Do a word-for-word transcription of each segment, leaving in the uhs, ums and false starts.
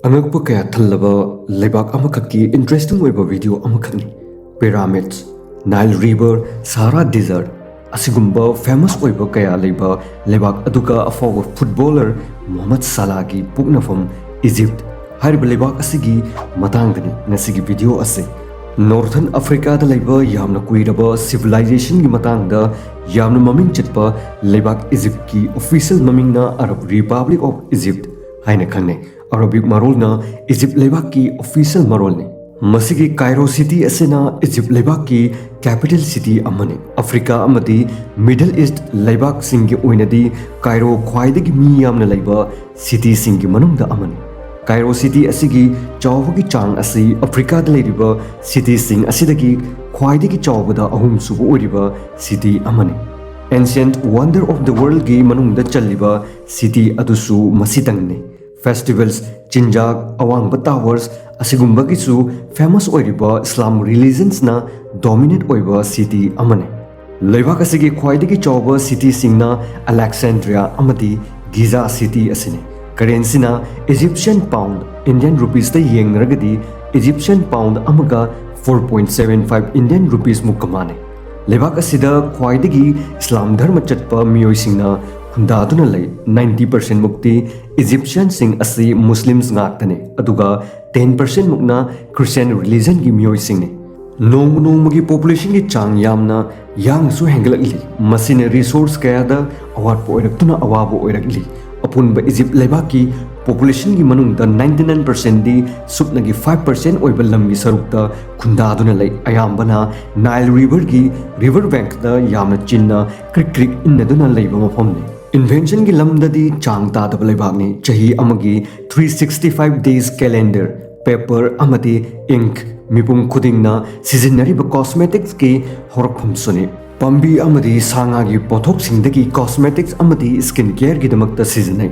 ꯑꯉꯛꯄ ꯀꯌꯥ ꯊꯜꯂꯕ ꯂꯩꯕꯥꯛ ꯑꯃꯈꯛꯀꯤ interesting ꯑꯣꯏꯕ video ꯑꯃꯈꯛꯅꯤ꯫ Pyramids, Nile River, Sahara Desert, ꯑꯁꯤꯒꯨꯝꯕ famous ꯑꯣꯏꯕ ꯀꯌꯥ ꯂꯩꯕ ꯂꯩꯕꯥꯛ ꯑꯗꯨꯒ ꯑꯐꯥꯎꯕ footballer ꯃꯣꯍꯃꯗ ꯁꯥꯂꯥꯒꯤ ꯄꯣꯛꯅꯐꯝ Egypt ꯍꯥꯏꯔꯤꯕ ꯂꯩꯕꯥꯛ ꯑꯁꯤꯒꯤ ꯃꯇꯥꯡꯗꯅꯤ ꯉꯁꯤꯒꯤ video ꯑꯁꯤ꯫ Northern Africaꯗ ꯂꯩꯕ ꯌꯥꯝꯅ ꯀꯨꯏꯔꯕ civilizationꯒꯤ ꯃꯇꯥꯡꯗ ꯌꯥꯝꯅ ꯃꯃꯤꯡ ꯆꯠꯄ ꯂꯩꯕꯥꯛ Egyptꯀꯤ official ꯃꯃꯤꯡꯅ Arab Republic of Egypt ꯍꯥꯏꯅ ꯈꯪꯅꯩ꯫ Arabic ꯃꯔꯣꯜꯅ Egypt ꯂꯩꯕꯥꯛꯀꯤ official ꯃꯔꯣꯜꯅꯤ꯫ ꯃꯁꯤꯒꯤ Cairo city ꯑꯁꯤꯅ Egypt ꯂꯩꯕꯥꯛꯀꯤ capital city ꯑꯃꯅꯤ꯫ Africa ꯑꯃꯗꯤ Middle East ꯂꯩꯕꯥꯛꯁꯤꯡꯒꯤ ꯑꯣꯏꯅꯗꯤ Cairo ꯈ꯭ꯋꯥꯏꯗꯒꯤ ꯃꯤ ꯌꯥꯝꯅ ꯂꯩꯕ cityꯁꯤꯡꯒꯤ ꯃꯅꯨꯡꯗ ꯑꯃꯅꯤ꯫ Cairo city ꯑꯁꯤꯒꯤ ꯆꯥꯎꯕꯒꯤ ꯆꯥꯡ ꯑꯁꯤ Africaꯗ ꯂꯩꯔꯤꯕ cityꯁꯤꯡ ꯑꯁꯤꯗꯒꯤ ꯈ꯭ꯋꯥꯏꯗꯒꯤ ꯆꯥꯎꯕꯗ ꯑꯍꯨꯝꯁꯨꯕ ꯑꯣꯏꯔꯤꯕ city ꯑꯃꯅꯤ꯫ Ancient Wonder of the Worldꯒꯤ ꯃꯅꯨꯡꯗ ꯆꯜꯂꯤꯕ city ꯑꯗꯨꯁꯨ ꯃꯁꯤꯗꯪꯅꯤ꯫ Festivals, ꯆꯤꯟꯖꯥꯛ, ꯑꯋꯥꯡꯕ towers ꯑꯁꯤꯒꯨꯝꯕꯒꯤꯁꯨ famous ꯑꯣꯏꯔꯤꯕ Islam religionsꯅ dominate ꯑꯣꯏꯕ city ꯑꯃꯅꯤ꯫ ꯂꯩꯕꯥꯛ ꯑꯁꯤꯒꯤ ꯈ꯭ꯋꯥꯏꯗꯒꯤ ꯆꯥꯎꯕ cityꯁꯤꯡꯅ Alexandria ꯑꯃꯗꯤ Giza city ꯑꯁꯤꯅꯤ꯫ Currencyꯅ Egyptian pound, Indian rupeesꯇ ꯌꯦꯡꯅꯔꯒꯗꯤ Egyptian pound ꯑꯃꯒ four point seven five Indian rupeesꯃꯨꯛꯀ ꯃꯥꯟꯅꯩ꯫ ꯂꯩꯕꯥꯛ ꯑꯁꯤꯗ ꯈ꯭ꯋꯥꯏꯗꯒꯤ ꯏꯁꯂꯥꯝ ꯙꯔꯃ ꯆꯠꯄ ꯃꯤꯑꯣꯏꯁꯤꯡꯅ ꯈꯨꯟꯗꯥꯗꯨꯅ ꯂꯩ꯫ Ninety percent ꯃꯨꯛꯇꯤ Egyptianꯁꯤꯡ ꯑꯁꯤ Muslims ꯉꯥꯛꯇꯅꯤ, ꯑꯗꯨꯒ ten percent ꯃꯨꯛꯅ Christian religionꯒꯤ ꯃꯤꯑꯣꯏꯁꯤꯡꯅꯤ꯫ ꯅꯣꯡꯃ ꯅꯣꯡꯃꯒꯤ populationꯒꯤ ꯆꯥꯡ ꯌꯥꯝꯅ ꯌꯥꯡꯅꯁꯨ ꯍꯦꯟꯒꯠꯂꯛꯂꯤ꯫ ꯃꯁꯤꯅ resource ꯀꯌꯥꯗ ꯑꯋꯥꯠꯄ ꯑꯣꯏꯔꯛꯇꯨꯅ ꯑꯋꯥꯕ ꯑꯣꯏꯔꯛꯂꯤ꯫ ꯑꯄꯨꯟꯕ Egypt ꯂꯩꯕꯥꯛꯀꯤ populationꯒꯤ ꯃꯅꯨꯡꯗ ninety nine percentꯗꯤ ꯁꯨꯞꯅꯒꯤ five percent ꯑꯣꯏꯕ ꯂꯝꯒꯤ ꯁꯔꯨꯛꯇ ꯈꯨꯟꯗꯥꯗꯨꯅ ꯂꯩ꯫ ꯑꯌꯥꯝꯕꯅ Nile Riverꯒꯤ river bankꯇ ꯌꯥꯝꯅ ꯆꯤꯟꯅ ꯀ꯭ꯔꯤꯛ ꯀ꯭ꯔꯤꯛ ꯏꯟꯅꯗꯨꯅ ꯂꯩꯕ ꯃꯐꯝꯅꯤ꯫ Inventionꯒꯤ ꯂꯝꯗꯗꯤ ꯆꯥꯡ ꯇꯥꯗꯕ ꯂꯩꯕꯥꯛꯅꯤ꯫ ꯆꯍꯤ ꯑꯃꯒꯤ three sixty five days calendar, paper ꯑꯃꯗꯤ ink ꯃꯤꯄꯨꯝ ꯈꯨꯗꯤꯡꯅ ꯁꯤꯖꯤꯟꯅꯔꯤꯕ cosmeticsꯀꯤ ꯍꯧꯔꯛꯐꯝꯁꯨꯅꯤ꯫ ꯄꯥꯝꯕꯤ ꯑꯃꯗꯤ ꯁꯥ ꯉꯥꯒꯤ ꯄꯣꯠꯊꯣꯛꯁꯤꯡꯗꯒꯤ cosmetics ꯑꯃꯗꯤ skin careꯒꯤꯗꯃꯛꯇ ꯁꯤꯖꯤꯟꯅꯩ꯫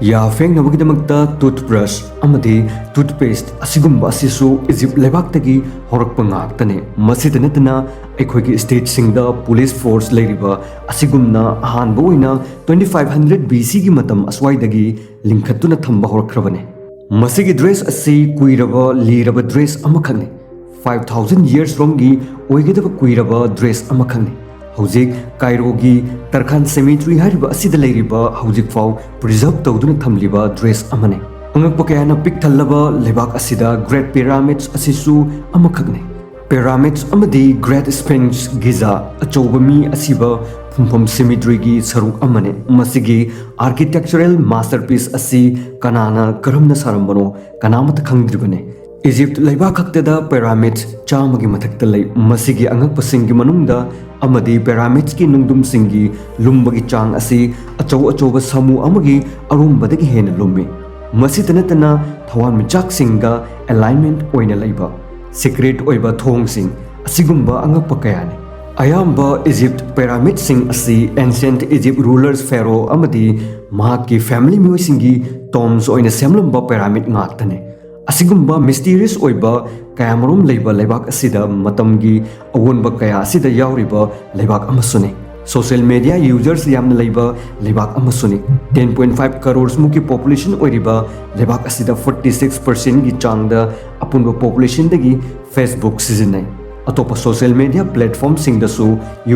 ꯌꯥ ꯐꯦꯡꯅꯕꯒꯤꯗꯃꯛꯇ toothbrush ꯑꯃꯗꯤ toothpaste ꯑꯁꯤꯒꯨꯝꯕ ꯑꯁꯤꯁꯨ Egypt ꯂꯩꯕꯥꯛꯇꯒꯤ ꯍꯧꯔꯛꯄ ꯉꯥꯛꯇꯅꯤ꯫ ꯃꯁꯤꯗ ꯅꯠꯇꯅ ꯑꯩꯈꯣꯏꯒꯤ stateꯁꯤꯡꯗ police force ꯂꯩꯔꯤꯕ ꯑꯁꯤꯒꯨꯝꯅ ꯑꯍꯥꯟꯕ ꯑꯣꯏꯅ twenty five hundred BCꯒꯤ ꯃꯇꯝ ꯑꯁ꯭ꯋꯥꯏꯗꯒꯤ ꯂꯤꯡꯈꯠꯇꯨꯅ ꯊꯝꯕ ꯍꯧꯔꯛꯈ꯭ꯔꯕꯅꯤ꯫ ꯃꯁꯤꯒꯤ dress ꯑꯁꯤ ꯀꯨꯏꯔꯕ, ꯂꯤꯔꯕ dress ꯑꯃꯈꯛꯅꯤ꯫ Five thousand years ꯔꯣꯝꯒꯤ ꯑꯣꯏꯒꯗꯕ ꯀꯨꯏꯔꯕ dress ꯑꯃꯈꯛꯅꯤ꯫ ꯍꯧꯖꯤꯛ ꯀꯥꯏꯔꯣꯒꯤ ꯇꯔꯈꯥꯟ cemetery ꯍꯥꯏꯔꯤꯕ ꯑꯁꯤꯗ ꯂꯩꯔꯤꯕ, ꯍꯧꯖꯤꯛꯐꯥꯎ preserve ꯇꯧꯗꯨꯅ ꯊꯝꯂꯤꯕ dress ꯑꯃꯅꯤ꯫ ꯑꯉꯛꯄ ꯀꯌꯥꯅ ꯄꯤꯛ ꯊꯜꯂꯕ ꯂꯩꯕꯥꯛ ꯑꯁꯤꯗ Great Pyramids ꯑꯁꯤꯁꯨ ꯑꯃꯈꯛꯅꯤ꯫ Pyramids ꯑꯃꯗꯤ Great Sphinx Giza ꯑꯆꯧꯕ ꯃꯤ ꯑꯁꯤꯕ ꯐꯨꯝꯐꯝ cemetery ꯒꯤ ꯁꯔꯨꯛ ꯑꯃꯅꯤ꯫ ꯃꯁꯤꯒꯤ architectural masterpiece ꯑꯁꯤ ꯀꯅꯥꯅ ꯀꯔꯝꯅ ꯁꯥꯔꯝꯕꯅꯣ ꯀꯅꯥꯃꯠꯇ ꯈꯪꯗ꯭ꯔꯤꯕꯅꯤ꯫ Egypt ꯂꯩꯕꯥꯛ ꯈꯛꯇꯗ pyramids ꯆꯥꯝꯃꯒꯤ ꯃꯊꯛꯇ ꯂꯩ꯫ ꯃꯁꯤꯒꯤ ꯑꯉꯛꯄꯁꯤꯡꯒꯤ ꯃꯅꯨꯡꯗ ꯑꯃꯗꯤ pyramids ꯀꯤ ꯅꯨꯡꯗꯨꯝꯁꯤꯡꯒꯤ ꯂꯨꯝꯕꯒꯤ ꯆꯥꯡ ꯑꯁꯤ ꯑꯆꯧ ꯑꯆꯧꯕ ꯁꯥꯃꯨ ꯑꯃꯒꯤ ꯑꯔꯨꯝꯕꯗꯒꯤ ꯍꯦꯟꯅ ꯂꯨꯝꯃꯤ꯫ ꯃꯁꯤꯇ ꯅꯠꯇꯅ ꯊꯋꯥꯟꯃꯤꯆꯥꯛꯁꯤꯡꯒ alignment ꯑꯣꯏꯅ ꯂꯩꯕ secret ꯑꯣꯏꯕ ꯊꯣꯡꯁꯤꯡ ꯑꯁꯤꯒꯨꯝꯕ ꯑꯉꯛꯄ ꯀꯌꯥꯅꯤ꯫ ꯑꯌꯥꯝꯕ Egypt pyramids ꯁꯤꯡ ꯑꯁꯤ ancient Egypt rulers, Pharaoh ꯑꯃꯗꯤ ꯃꯍꯥꯛꯀꯤ family ꯃꯤꯑꯣꯏꯁꯤꯡꯒꯤ tombs ꯑꯣꯏꯅ ꯁꯦꯝꯂꯝꯕ pyramid ꯉꯥꯛꯇꯅꯤ꯫ ꯑꯁꯤꯒꯨꯝꯕ mysterious ꯑꯣꯏꯕ ꯀꯌꯥꯃꯔꯨꯝ ꯂꯩꯕ ꯂꯩꯕꯥꯛ ꯑꯁꯤꯗ ꯃꯇꯝꯒꯤ ꯑꯑꯣꯟꯕ ꯀꯌꯥ ꯑꯁꯤꯗ ꯌꯥꯎꯔꯤꯕ ꯂꯩꯕꯥꯛ ꯑꯃꯁꯨꯅꯤ꯫ Social media users ꯌꯥꯝꯅ ꯂꯩꯕ ꯂꯩꯕꯥꯛ ꯑꯃꯁꯨꯅꯤ꯫ Ten point five crores ꯃꯨꯛꯀꯤ population ꯑꯣꯏꯔꯤꯕ ꯂꯩꯕꯥꯛ ꯑꯁꯤꯗ forty six percent ꯒꯤ ꯆꯥꯡꯗ ꯑꯄꯨꯟꯕ population ꯗꯒꯤ Facebook ꯁꯤꯖꯤꯟꯅꯩ꯫ ꯑꯇꯣꯞꯄ social media platform ꯁꯤꯡꯗꯁꯨ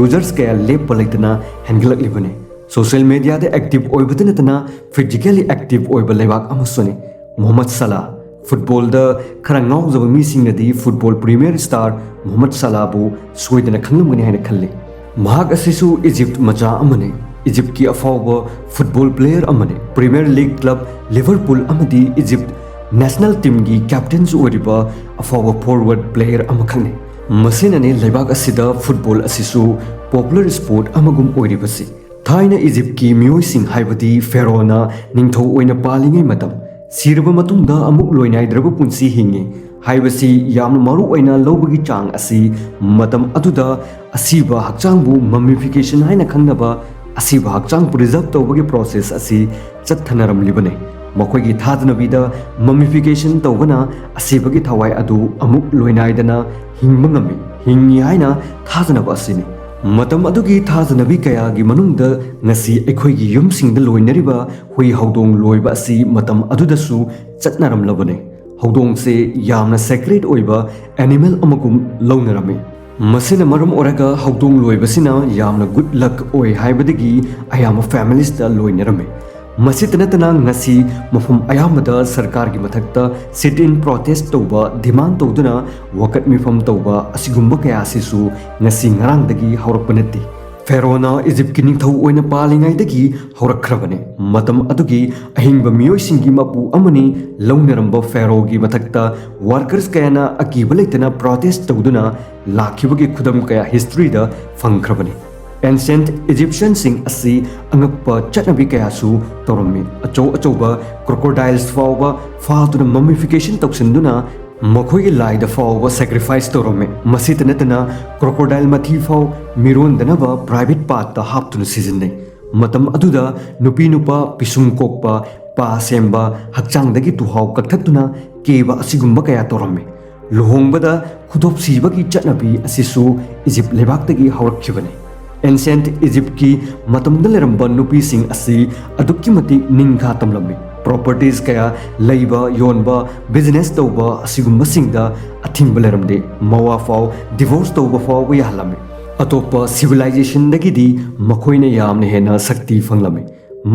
users ꯀꯌꯥ ꯂꯦꯞꯄ ꯂꯩꯇꯅ ꯍꯦꯟꯒꯠꯂꯛꯂꯤꯕꯅꯤ꯫ Social media ꯗ active ꯑꯣꯏꯕꯇ ꯅꯠꯇꯅ physically active ꯑꯣꯏꯕ ꯂꯩꯕꯥꯛ ꯑꯃꯁꯨꯅꯤ꯫ ꯃꯣꯍꯃꯗ ꯁꯂꯥ, football ꯗ ꯈꯔ ꯉꯥꯎꯖꯕ ꯃꯤꯁꯤꯡꯅꯗꯤ football premier star ꯃꯣꯍꯃꯗ ꯁꯂꯥꯕꯨ ꯁꯣꯏꯗꯅ ꯈꯪꯂꯝꯒꯅꯤ ꯍꯥꯏꯅ ꯈꯜꯂꯤ꯫ ꯃꯍꯥꯛ ꯑꯁꯤꯁꯨ Egypt ꯃꯆꯥ ꯑꯃꯅꯤ꯫ Egypt ꯀꯤ ꯑꯐꯥꯎꯕ football player ꯑꯃꯅꯤ꯫ Premier League club Liverpool ꯑꯃꯗꯤ Egypt national team ꯒꯤ captain ꯁꯨ ꯑꯣꯏꯔꯤꯕ ꯑꯐꯥꯎꯕ forward player ꯑꯃꯈꯛꯅꯤ꯫ ꯃꯁꯤꯅꯅꯤ ꯂꯩꯕꯥꯛ ꯑꯁꯤꯗ football ꯑꯁꯤꯁꯨ popular sport ꯑꯃꯒꯨꯝ ꯑꯣꯏꯔꯤꯕꯁꯤ꯫ ꯊꯥꯏꯅ Egypt ꯀꯤ ꯃꯤꯑꯣꯏꯁꯤꯡ, ꯍꯥꯏꯕꯗꯤ Pharaoh ꯅ ꯅꯤꯡꯊꯧ ꯑꯣꯏꯅ ꯄꯥꯜꯂꯤꯉꯩ ꯃꯇꯝ, ꯁꯤꯔꯕ ꯃꯇꯨꯡꯗ ꯑꯃꯨꯛ ꯂꯣꯏꯅꯥꯏꯗ꯭ꯔꯕ ꯄꯨꯟꯁꯤ ꯍꯤꯡꯉꯤ ꯍꯥꯏꯕꯁꯤ ꯌꯥꯝꯅ ꯃꯔꯨ ꯑꯣꯏꯅ ꯂꯧꯕꯒꯤ ꯆꯥꯡ ꯑꯁꯤ ꯃꯇꯝ ꯑꯗꯨꯗ ꯑꯁꯤꯕ ꯍꯛꯆꯥꯡꯕꯨ mummification ꯍꯥꯏꯅ ꯈꯪꯅꯕ ꯑꯁꯤꯕ ꯍꯛꯆꯥꯡ preserve ꯇꯧꯕꯒꯤ process ꯑꯁꯤ ꯆꯠꯊꯅꯔꯝꯂꯤꯕꯅꯤ꯫ ꯃꯈꯣꯏꯒꯤ ꯊꯥꯖꯅꯕꯤꯗ mummification ꯇꯧꯕꯅ ꯑꯁꯤꯕꯒꯤ ꯊꯋꯥꯏ ꯑꯗꯨ ꯑꯃꯨꯛ ꯂꯣꯏꯅꯥꯏꯗꯅ ꯍꯤꯡꯕ ꯉꯝꯃꯤ, ꯍꯤꯡꯉꯤ ꯍꯥꯏꯅ ꯊꯥꯖꯅꯕ ꯑꯁꯤꯅꯤ꯫ ꯃꯇꯝ ꯑꯗꯨꯒꯤ ꯊꯥꯖꯅꯕꯤ ꯀꯌꯥꯒꯤ ꯃꯅꯨꯡꯗ ꯉꯁꯤ ꯑꯩꯈꯣꯏꯒꯤ ꯌꯨꯝꯁꯤꯡꯗ ꯂꯣꯏꯅꯔꯤꯕ ꯍꯨꯏ ꯍꯧꯗꯣꯡ ꯂꯣꯏꯕ ꯑꯁꯤ ꯃꯇꯝ ꯑꯗꯨꯗꯁꯨ ꯆꯠꯅꯔꯝꯂꯕꯅꯤ꯫ ꯍꯧꯗꯣꯡꯁꯦ ꯌꯥꯝꯅ ꯁꯦꯀ꯭ꯔꯦꯠ ꯑꯣꯏꯕ ꯑꯦꯅꯤꯃꯦꯜ ꯑꯃꯒꯨꯝ ꯂꯧꯅꯔꯝꯃꯤ꯫ ꯃꯁꯤꯅ ꯃꯔꯝ ꯑꯣꯏꯔꯒ ꯍꯧꯗꯣꯡ ꯂꯣꯏꯕꯁꯤꯅ ꯌꯥꯝꯅ ꯒꯨꯗ ꯂꯛ ꯑꯣꯏ ꯍꯥꯏꯕꯗꯒꯤ ꯑꯌꯥꯝꯕ ꯐꯦꯃꯤꯂꯤꯁꯇ ꯂꯣꯏꯅꯔꯝꯃꯤ꯫ ꯃꯁꯤꯇ ꯅꯠꯇꯅ ꯉꯁꯤ ꯃꯐꯝ ꯑꯌꯥꯝꯕꯗ ꯁꯔꯀꯥꯔꯒꯤ ꯃꯊꯛꯇ ꯁꯤꯠ ꯏꯟ ꯄ꯭ꯔꯣꯇꯦꯁ ꯇꯧꯕ, ꯗꯤꯃꯥꯟ ꯇꯧꯗꯨꯅ ꯋꯥꯀꯠ ꯃꯤꯐꯝ ꯇꯧꯕ ꯑꯁꯤꯒꯨꯝꯕ ꯀꯌꯥ ꯑꯁꯤꯁꯨ ꯉꯁꯤ ꯉꯔꯥꯡꯗꯒꯤ ꯍꯧꯔꯛꯄ ꯅꯠꯇꯦ꯫ ꯐꯦꯔꯣꯅ ꯏꯖꯤꯞꯀꯤ ꯅꯤꯡꯊꯧ ꯑꯣꯏꯅ ꯄꯥꯜꯂꯤꯉꯩꯗꯒꯤ ꯍꯧꯔꯛꯈ꯭ꯔꯕꯅꯤ꯫ ꯃꯇꯝ ꯑꯗꯨꯒꯤ ꯑꯍꯤꯡꯕ ꯃꯤꯑꯣꯏꯁꯤꯡꯒꯤ ꯃꯄꯨ ꯑꯃꯅꯤ ꯂꯧꯅꯔꯝꯕ ꯐꯦꯔꯣꯒꯤ ꯃꯊꯛꯇ ꯋꯥꯔꯀꯔꯁ ꯀꯌꯥꯅ ꯑꯀꯤꯕ ꯂꯩꯇꯅ ꯄ꯭ꯔꯣꯇꯦꯁ ꯇꯧꯗꯨꯅ ꯂꯥꯛꯈꯤꯕꯒꯤ ꯈꯨꯗꯝ ꯀꯌꯥ ꯍꯤꯁꯇ꯭ꯔꯤꯗ ꯐꯪꯈ꯭ꯔꯕꯅꯤ꯫ ꯑꯦꯟꯁꯦꯟꯠ ꯏꯖꯤꯞꯁꯤꯌꯟꯁꯤꯡ ꯑꯁꯤ ꯑꯉꯛꯄ ꯆꯠꯅꯕꯤ ꯀꯌꯥꯁꯨ ꯇꯧꯔꯝꯃꯤ꯫ ꯑꯆꯧ ꯑꯆꯧꯕ ꯀ꯭ꯔꯣꯀꯣꯗꯥꯏꯜꯁ ꯐꯥꯎꯕ ꯐꯥꯗꯨꯅ ꯃꯃꯤꯐꯤꯀꯦꯁꯟ ꯇꯧꯁꯤꯟꯗꯨꯅ ꯃꯈꯣꯏꯒꯤ ꯂꯥꯏꯗ ꯐꯥꯎꯕ ꯁꯦꯀ꯭ꯔꯤꯐꯥꯏꯁ ꯇꯧꯔꯝꯃꯤ꯫ ꯃꯁꯤꯇ ꯅꯠꯇꯅ ꯀ꯭ꯔꯣꯀꯣꯗꯥꯏꯜ ꯃꯊꯤ ꯐꯥꯎ ꯃꯤꯔꯣꯟꯗꯅꯕ ꯄ꯭ꯔꯥꯏꯚꯦꯠ ꯄꯥꯔꯠꯇ ꯍꯥꯞꯇꯨꯅ ꯁꯤꯖꯤꯟꯅꯩ꯫ ꯃꯇꯝ ꯑꯗꯨꯗ ꯅꯨꯄꯤ ꯅꯨꯄꯥ ꯄꯤꯁꯨꯝ ꯀꯣꯛꯄ, ꯄꯥ ꯁꯦꯝꯕ, ꯍꯛꯆꯥꯡꯗꯒꯤ ꯇꯨꯍꯥꯎ ꯀꯛꯊꯠꯇꯨꯅ ꯀꯦꯕ ꯑꯁꯤꯒꯨꯝꯕ ꯀꯌꯥ ꯇꯧꯔꯝꯃꯤ꯫ ꯂꯨꯍꯣꯡꯕꯗ ꯈꯨꯗꯣꯞ ꯁꯤꯕꯒꯤ ꯆꯠꯅꯕꯤ ꯑꯁꯤꯁꯨ ꯏꯖꯤꯞ ꯂꯩꯕꯥꯛꯇꯒꯤ ꯍꯧꯔꯛꯈꯤꯕꯅꯤ꯫ ꯑꯦꯟꯁꯦꯟꯠ ꯏꯖꯤꯞꯀꯤ ꯃꯇꯝꯗ ꯂꯩꯔꯝꯕ ꯅꯨꯄꯤꯁꯤꯡ ꯑꯁꯤ ꯑꯗꯨꯛꯀꯤ ꯃꯇꯤꯛ ꯅꯤꯡꯈꯥ ꯇꯝꯂꯝꯃꯤ꯫ ꯄ꯭ꯔꯣꯄꯔꯇꯤꯁ ꯀꯌꯥ ꯂꯩꯕ, ꯌꯣꯟꯕ, ꯕꯤꯖꯤꯅꯦꯁ ꯇꯧꯕ ꯑꯁꯤꯒꯨꯝꯕꯁꯤꯡꯗ ꯑꯊꯤꯡꯕ ꯂꯩꯔꯝꯗꯦ꯫ ꯃꯋꯥ ꯐꯥꯎ ꯗꯤꯚꯣꯔꯁ ꯇꯧꯕ ꯐꯥꯎꯕ ꯌꯥꯍꯜꯂꯝꯃꯤ꯫ ꯑꯇꯣꯞꯄ ꯁꯤꯚꯤꯂꯥꯏꯖꯦꯁꯟꯗꯒꯤꯗꯤ ꯃꯈꯣꯏꯅ ꯌꯥꯝꯅ ꯍꯦꯟꯅ ꯁꯛꯇꯤ ꯐꯪꯂꯝꯃꯤ꯫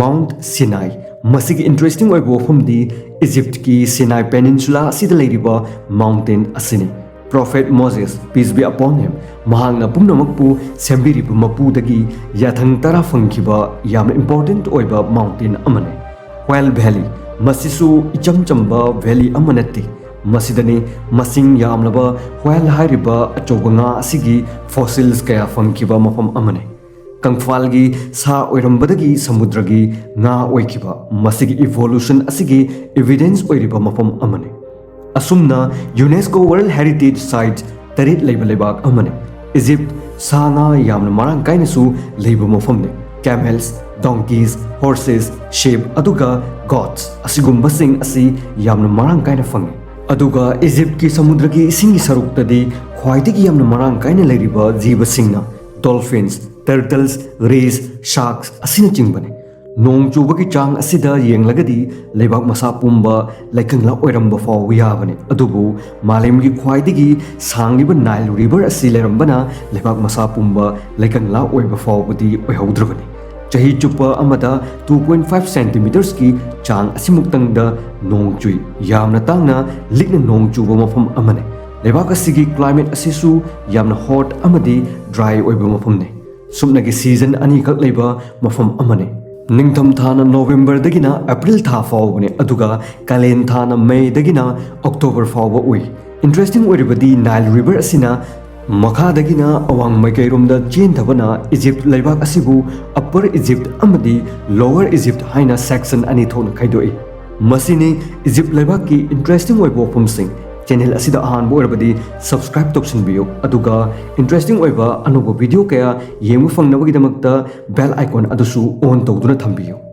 Mount Sinai. ꯃꯁꯤꯒꯤ ꯏꯟꯇꯔꯦꯁꯇꯤꯡ ꯑꯣꯏꯕ ꯋꯥꯐꯝꯗꯤ ꯏꯖꯤꯞꯀꯤ ꯁꯤꯅꯥꯏ ꯄꯦꯅꯤꯟꯁꯨꯂꯥ ꯑꯁꯤꯗ ꯂꯩꯔꯤꯕ ꯃꯥꯎꯟꯇꯦꯟ ꯑꯁꯤꯅꯤ꯫ Prophet Moses, peace be upon him, ꯃꯍꯥꯛꯅ ꯄꯨꯝꯅꯃꯛꯄꯨ ꯁꯦꯝꯕꯤꯔꯤꯕ ꯃꯄꯨꯗꯒꯤ ꯌꯥꯊꯪ ꯇꯔꯥ ꯐꯪꯈꯤꯕ ꯌꯥꯝꯅ ꯏꯝꯄꯣꯔꯇꯦꯟꯠ ꯑꯣꯏꯕ ꯃꯥꯎꯟꯇꯦꯟ ꯑꯃꯅꯤ꯫ ꯍ꯭ꯋꯦꯜ ꯚꯦꯂꯤ꯫ ꯃꯁꯤꯁꯨ ꯏꯆꯝ ꯆꯝꯕ ꯚꯦꯂꯤ ꯑꯃ ꯅꯠꯇꯦ꯫ ꯃꯁꯤꯗꯅꯤ ꯃꯁꯤꯡ ꯌꯥꯝꯂꯕ ꯍ꯭ꯋꯦꯜ ꯍꯥꯏꯔꯤꯕ ꯑꯆꯧꯕ ꯉꯥ ꯑꯁꯤꯒꯤ ꯐꯣꯁꯤꯜꯁ ꯀꯌꯥ ꯐꯪꯈꯤꯕ ꯃꯐꯝ ꯑꯃꯅꯤ꯫ ꯀꯪꯐꯥꯜꯒꯤ ꯁꯥ ꯑꯣꯏꯔꯝꯕꯗꯒꯤ ꯁꯃꯨꯗ꯭ꯔꯒꯤ ꯉꯥ ꯑꯣꯏꯈꯤꯕ, ꯃꯁꯤꯒꯤ ꯏꯚꯣꯂꯨꯁꯟ ꯑꯁꯤꯒꯤ ꯏꯚꯤꯗꯦꯟꯁ ꯑꯣꯏꯔꯤꯕ ꯃꯐꯝ ꯑꯃꯅꯤ꯫ ꯑꯁꯨꯝꯅ ꯌꯨꯅꯦꯁꯀꯣ ꯋꯥꯔꯜ ꯍꯦꯔꯤꯇꯦꯖ ꯁꯥꯏꯠ ꯇꯔꯦꯠ ꯂꯩꯕ ꯂꯩꯕꯥꯛ ꯑꯃꯅꯤ꯫ ꯏꯖꯤꯞ ꯁꯥ ꯉꯥ ꯌꯥꯝꯅ ꯃꯔꯥꯡ ꯀꯥꯏꯅꯁꯨ ꯂꯩꯕ ꯃꯐꯝꯅꯤ꯫ ꯀꯦꯃꯦꯜꯁ, ꯗꯣꯡꯀꯤꯁ, ꯍꯣꯔꯁꯦꯁ, ꯁꯤꯞ, ꯑꯗꯨꯒ ꯒꯣꯠꯁ ꯑꯁꯤꯒꯨꯝꯕꯁꯤꯡ ꯑꯁꯤ ꯌꯥꯝꯅ ꯃꯔꯥꯡ ꯀꯥꯏꯅ ꯐꯪꯏ꯫ ꯑꯗꯨꯒ ꯏꯖꯤꯞꯀꯤ ꯁꯃꯨꯗ꯭ꯔꯒꯤ ꯏꯁꯤꯡꯒꯤ ꯁꯔꯨꯛꯇꯗꯤ ꯈ꯭ꯋꯥꯏꯗꯒꯤ ꯌꯥꯝꯅ ꯃꯔꯥꯡ ꯀꯥꯏꯅ ꯂꯩꯔꯤꯕ ꯖꯤꯕꯁꯤꯡꯅ dolphins, turtles, rays, sharks ꯑꯁꯤꯅꯆꯤꯡꯕꯅꯤ꯫ ꯅꯣꯡ ꯆꯨꯕꯒꯤ ꯆꯥꯡ ꯑꯁꯤꯗ ꯌꯦꯡꯂꯒꯗꯤ ꯂꯩꯕꯥꯛ ꯃꯁꯥ ꯄꯨꯝꯕ ꯂꯩꯀꯪꯂꯥ ꯑꯣꯏꯔꯝꯕ ꯐꯥꯎꯕ ꯌꯥꯕꯅꯤ꯫ ꯑꯗꯨꯕꯨ ꯃꯥꯂꯦꯝꯒꯤ ꯈ꯭ꯋꯥꯏꯗꯒꯤ ꯁꯥꯡꯂꯤꯕ ꯅꯥꯏꯜ ꯔꯤꯚꯔ ꯑꯁꯤ ꯂꯩꯔꯝꯕꯅ ꯂꯩꯕꯥꯛ ꯃꯁꯥ ꯄꯨꯝꯕ ꯂꯩꯀꯪꯂꯥ ꯑꯣꯏꯕ ꯐꯥꯎꯕꯗꯤ ꯑꯣꯏꯍꯧꯗ꯭ꯔꯕꯅꯤ꯫ ꯆꯍꯤ ꯆꯨꯞꯄ ꯑꯃꯗ two point five centimetersꯀꯤ ꯆꯥꯡ ꯑꯁꯤꯃꯨꯛꯇꯪꯗ ꯅꯣꯡ ꯆꯨꯏ꯫ ꯌꯥꯝꯅ ꯇꯥꯡꯅ ꯂꯤꯛꯅ ꯅꯣꯡ ꯆꯨꯕ ꯃꯐꯝ ꯑꯃꯅꯤ꯫ ꯂꯩꯕꯥꯛ ꯑꯁꯤꯒꯤ climate ꯑꯁꯤꯁꯨ ꯌꯥꯝꯅ hot ꯑꯃꯗꯤ dry ꯑꯣꯏꯕ ꯃꯐꯝꯅꯤ꯫ ꯁꯨꯞꯅꯒꯤ season ꯑꯅꯤꯈꯛ ꯂꯩꯕ ꯃꯐꯝ ꯑꯃꯅꯤ꯫ ꯅꯤꯡꯊꯝ ꯊꯥꯅ Novemberꯗꯒꯤꯅ April ꯊꯥ ꯐꯥꯎꯕꯅꯤ, ꯑꯗꯨꯒ ꯀꯥꯂꯦꯟ ꯊꯥꯅ Mayꯗꯒꯤꯅ October ꯐꯥꯎꯕ ꯑꯣꯏ꯫ Interesting ꯑꯣꯏꯔꯤꯕꯗꯤ ꯅꯥꯏꯜ ꯔꯤꯚꯔ ꯑꯁꯤꯅ ꯃꯈꯥꯗꯒꯤꯅ ꯑꯋꯥꯡ ꯃꯥꯏꯀꯩꯔꯣꯝꯗ ꯆꯦꯟꯊꯕꯅ ꯏꯖꯤꯞ ꯂꯩꯕꯥꯛ ꯑꯁꯤꯕꯨ Upper Egypt ꯑꯃꯗꯤ Lower Egypt ꯍꯥꯏꯅ section ꯑꯅꯤ ꯊꯣꯛꯅ ꯈꯥꯏꯗꯣꯛꯏ꯫ ꯃꯁꯤꯅꯤ ꯏꯖꯤꯞ ꯂꯩꯕꯥꯛꯀꯤ interesting ꯑꯣꯏꯕ ꯋꯥꯐꯝꯁꯤꯡ꯫ Channel ꯑꯁꯤꯗ ꯑꯍꯥꯟꯕ ꯑꯣꯏꯔꯕꯗꯤ subscribe ꯇꯧꯁꯤꯟꯕꯤꯌꯨ, ꯑꯗꯨꯒ interesting ꯑꯣꯏꯕ ꯑꯅꯧꯕ video ꯀꯌꯥ ꯌꯦꯡꯕ ꯐꯪꯅꯕꯒꯤꯗꯃꯛꯇ bell icon ꯑꯗꯨꯁꯨ on ꯇꯧꯗꯨꯅ ꯊꯝꯕꯤꯌꯨ꯫